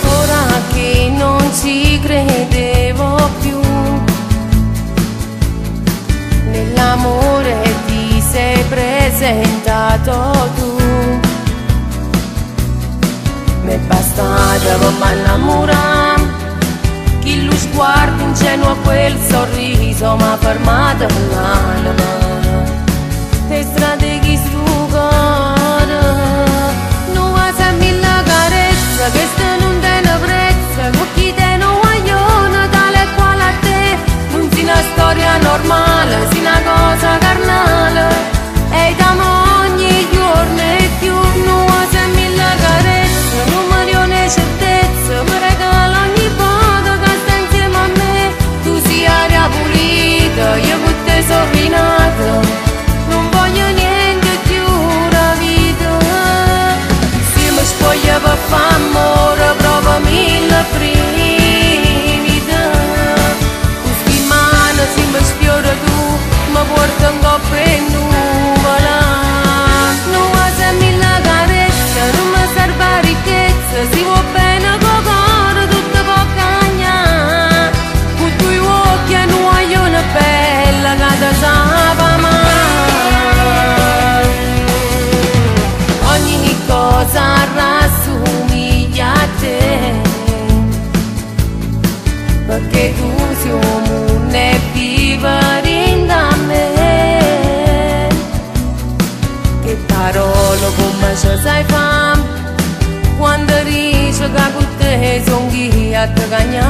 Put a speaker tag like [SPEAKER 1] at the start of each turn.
[SPEAKER 1] Ora che non ci credevo più nell'amore ti sei presentato tu. M'è bastata per m'annamorare, chi lo sguardo ingenuo, quel sorriso m'ha fermato l'anima. Te strade chi stu cuore, nu vaso e mille carezze, che sta non tiene prezzo, con chi te ne guaglione tale e quale a te. Non sei una storia normale, sei una cosa carnale, e t'amo ogni giorno e più. Nu vaso e mille carezze, nu milione di certezze, mi regala ogni volta che stai insieme a me. Tu sei aria pulita, io con te sono rinata, non voglio niente più da vita. Se mi spoglia per fare amore, provo mille brividi. Con sti mani, se mi sfiora tu, mi porto in coppa e nuvola. Nu vaso e mille carezze, non mi serve la ricchezza, si vuò bene co' core tutto può cagnà. Con due occhi e nu guaglione bella che te sape amà. Ogni cosa rassomiglia a te, perché tu sei un mondo e vive dentro a me. Che parole come ci sai fa, quando dici che con te son io a te cagnà.